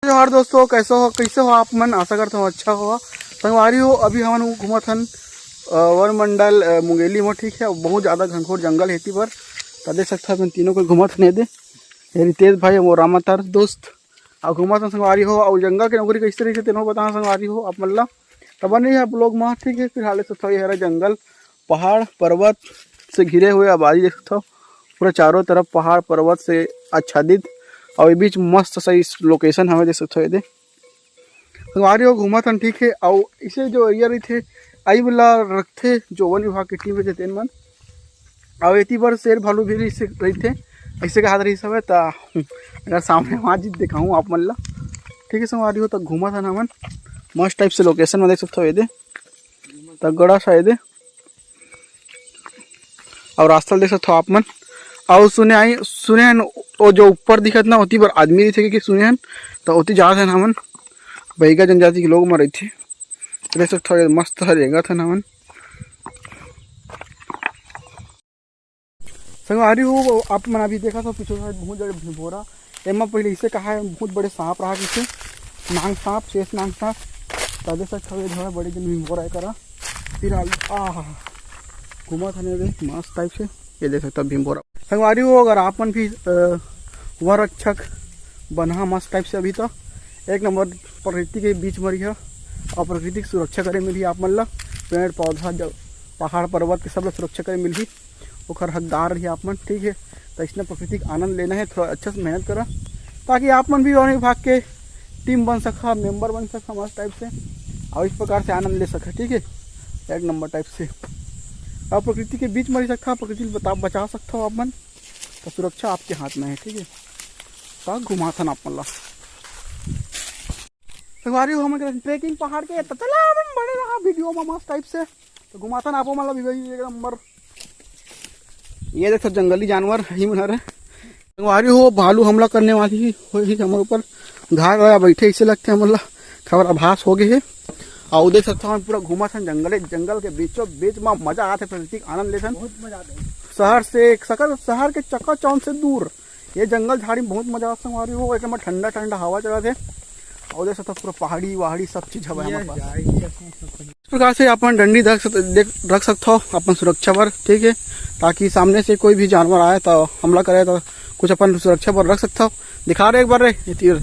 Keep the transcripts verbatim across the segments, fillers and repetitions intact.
जोहार दोस्तों, कैसे हो, कैसे हो आप मन? आशा करता हूँ अच्छा हो। संगवारी हो, अभी हमन घूमत हन, अ, वन मंडल, अ, मुंगेली में, ठीक है। बहुत ज़्यादा घनघोर जंगल है एती बर, तो देख सकते हो अपन तीनों को घूमत हन एदे। ये रितेश भाई, वो रामातार दोस्त, अउ घूमत हन संगवारी हो। अउ जंगल के नौकरी कैसे रही थे, तेनो बताना संगवारी हो आप मन ला। तो बने रहा ब्लॉग में, ठीक है। फिलहाल देख सकते हो, ये हरा जंगल, पहाड़ पर्वत से घिरे हुए आबादी देख सकते हो, पूरा चारों तरफ पहाड़ पर्वत से आच्छादित, और ये बीच मस्त सही लोकेशन हमें देख सकते हो। ये दे संगवारी हो, घूमत हन, ठीक है। और इसे जो एरिया रही थे, आई वाला रखते जो वन विभाग की टीम रही थे तेन मन, और एती बर शेर भालू भी रही से, रही थे, ऐसे कहा रही सब है। ता अगर सामने वहाँ जीत दिखाऊँ आप मन ला, ठीक है संगवारी हो। तो घूमत हन हमन मस्त टाइप से लोकेशन में देख सकते हो। ये दे तगड़ा सा ये दे, और रास्ता ल देख सकथव आप मन। अउ सुने आई, सुने हन, वो जो ऊपर दिखत ना, ओती बर आदमी रहिथे कि सुने हन, तो ओती जात हन हमन। बैगा जनजाति के लोग मन रहिथे, देख सकथव, ये मस्त ह रेंगत हन हमन। संगवारी हो, आप मन अभी देखत हो पीछे साइड बहुत बड़े भिंभोरा, एमा पहले इसे कहा है बहुत बड़े सांप रहा, किसे नांग सांप, शेष नांग सांप, तो देख सकथव ये धोरा बड़े जन भिंभोरा एकरा। फिलहाल आह, घूमत हने रे मस्त टाइप से, ये देख सकथव भिंभोरा। संगवारी हो, अगर आप मन भी अ, वन रक्षक बनहा मस्त टाइप से अभी तो एक नंबर प्रकृति के बीच म रहिहा और प्रकृति के सुरक्षा करे मिलही आप मन ला। पेड़ पौधा, जब पहाड़ पर्वत के सब ला सुरक्षा करे मिलही, ओखर हकदार रही आप मन, ठीक है। तो इसने प्रकृति का आनंद लेना है, थोड़ा अच्छा से मेहनत करा, ताकि आप मन भी वन विभाग के टीम बन सका, मेंबर बन सका मस्त टाइप से, और इस प्रकार से आनंद ले सका, ठीक है, एक नंबर टाइप से। और प्रकृति के बीच में रह सकता, प्रकृति ल बता, बचा सकता हो आप मन, तो सुरक्षा आपके हाथ में है, ठीक है। तो घुमाथन आप मन ला। संगवारी हो, हमन ट्रेकिंग पहाड़ के, तो चला हमन बने रहा वीडियो में मस्त टाइप से। तो घुमाथन आपो मन ला भी भाई एक नंबर। ये देखो जंगली जानवर ही मन हरे। संगवारी हो, भालू हमला करने वाली ही होही हमर ऊपर। घाघ लगा बैठे ऐसे लगते हमन ला खबर आभास हो गए है। और देख सकता हूँ पूरा घूमत हन जंगल, जंगल के बीचों बीच में मजा आते, प्रकृति के आनंद लेथन। बहुत मजा आते। शहर से, शहर, शहर के चकाचौंध से दूर ये जंगल झाड़ी में बहुत मजा आते संगवारी हो। एक नंबर ठंडा ठंडा हवा चलत है। और देख सकता पूरा पहाड़ी वहाड़ी सब चीज हवा ये हमारे पास। जाए, ये सब इस प्रकार से अपन डंडी रख सक-, देख, रख सकता हो अपन सुरक्षा पर, ठीक है, ताकि सामने से कोई भी जानवर आए तो हमला करे तो कुछ अपन सुरक्षा पर रख सकता हो। दिखा रहे एक बार रे ये तीर,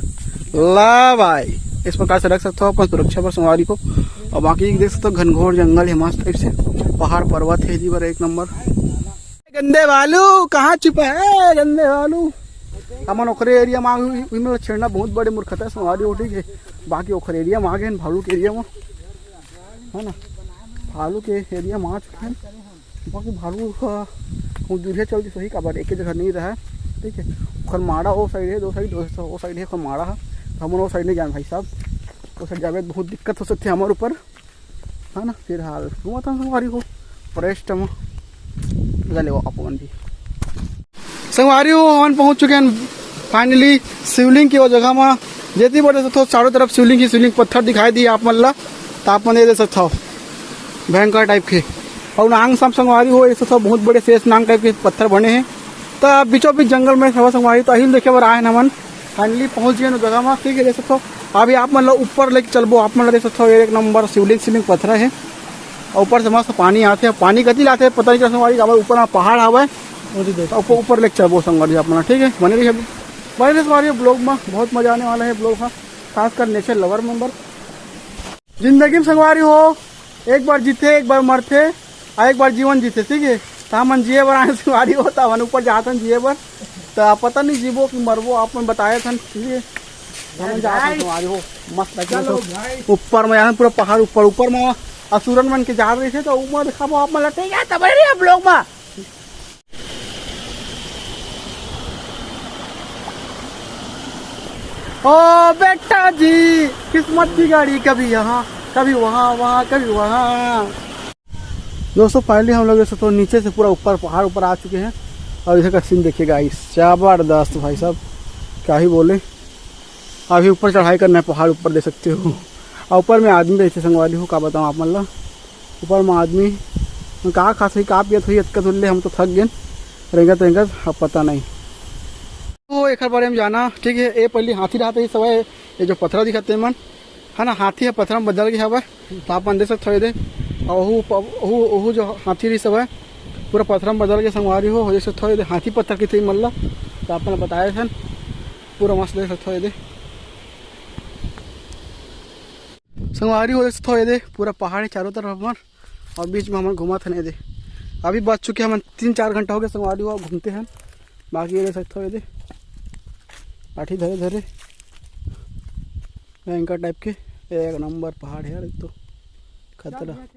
ला भाई, इस प्रकार से रख सकता हो अपन सुरक्षा पर संगवारी को। और बाकी देख सकते हो घनघोर जंगल है मस्त टाइप से, पहाड़ पर्वत है जी बर एक नंबर। गंदे भालू कहाँ छुपा है गंदे भालू? हमन ओकरे एरिया में आ गए, उही में छेड़ना बहुत बड़े मूर्खता है संगवारी हो, ठीक है। बाकी ओकर एरिया में आ गए हैं, भालू के एरिया में, है ना, भालू के एरिया में आ चुके हैं। बाकी भालू ह, वो दूरिया चल के सही काबर एक ही जगह नहीं रहा है, ठीक है। ओकर माड़ा वो साइड है, दो साइड, वो साइड है ओकर माड़ा है, तो हमन वो साइड नहीं जान भाई साहब, वो साइड जावे तो बहुत दिक्कत हो सकती है हमारे ऊपर, है ना। फिलहाल घूमत हन संगवारी हो फॉरेस्ट में, ले वो अपन भी संगवारी हो, हमन पहुंच चुके हैं फाइनली शिवलिंग के वो जगह में। जेती बड़े से थो चारों तरफ शिवलिंग ही शिवलिंग पत्थर दिखाई दी आप मन ला, तो आप मन ये देख सकते हो भयंकर टाइप के। और नांग सांप संगवारी हो, ये सब बहुत बड़े शेष नांग टाइप के पत्थर बने हैं। तो आप बीचों बीच जंगल में सब संगवारी, तो अहिल देखे बर आए हैं हमन। फाइनली पहुंच गए ना जगह में, ठीक है, देख सकते हो। अभी आप मन ला ऊपर लेके चलबो, आप मन ला देख सकते हो, ये एक नंबर शिवलिंग, शिवलिंग पत्थर है। और ऊपर से मस्त पानी आते हैं, पानी कति लाते हैं पता नहीं, क्या संगवारी, काबर ऊपर में पहाड़ हवा है। वो तो देखो। ऊपर, ऊपर लेके चलबो संगवारी आप मन ला, ठीक है, बने रहिए अभी। बने रहिए संगवारी ब्लॉग में, बहुत मजा आने वाला है ब्लॉग का, खासकर नेचर लवर मेंबर। जिंदगी में संगवारी हो, एक बार जीते, एक बार मरते, और एक बार जीवन जीते, ठीक है। तो हमन जिए बर आए संगवारी हो, तो हमन ऊपर जात हन जिए बर। तो आप पता नहीं जीबो कि मरबो, आप मन बताए थन, ठीक है। तो हमन जात हन संगवारी हो, मस्त लगे चलो तो। भाई। ऊपर में यहाँ पूरा पहाड़ ऊपर, ऊपर में असुरन मन के जात रही थे, तो ऊपर दिखाबो आप मन ला, ठीक है। तो बने रहिए ब्लॉग में। ओ बेटा जी, किस्मत की गाड़ी, कभी यहाँ, कभी वहाँ, वहाँ, कभी वहाँ। दोस्तों, फाइनली हम लोग ऐसे तो नीचे से पूरा ऊपर पहाड़ ऊपर आ चुके हैं और इधर का सीन देखिए गाइस, जबरदस्त भाई साहब, क्या ही बोले। अभी ऊपर चढ़ाई करना है पहाड़ ऊपर, देख सकते हो। और ऊपर में आदमी रहिथे संगवारी हो, का बताऊँ आप मन ला। ऊपर में आदमी का खात होही, का पियत होही, अतका दूर ले हम तो थक गेन रेंगत रेंगत, अब पता नहीं। तो एकर बारे में जाना, ठीक है, ये पहली हाथी रहत रही सवय, ये जो पथरा दिखत हे मन, है ना, हाथी ह पथरा में बदल गे हवय। तो आप मन देख सकत हो ये दे, अउ ओहू प-, ओहू, ओहू जो हाथी रहिस हवय, पूरा पथरा में बदल गे संगवारी हो। देख सकत हो ये दे, हाथी पथरा कहिथे मन ला, तो आप मन बताए हन, पूरा मस्त देख सकत हो ये दे। संगवारी हो, देख सकत हो ये दे, पूरा पहाड़ हे चारों तरफ हमन, अउ बीच में हमन घूमत हन ये दे। अभी बज चुके हमन तीन चार घंटा हो गया संगवारी हो, घूमते हन। बाकी ये देख सकत हो ये दे, लाठी धरे धरे भयंकर टाइप के। एक नंबर पहाड़ हे यार, एक तो खतरा।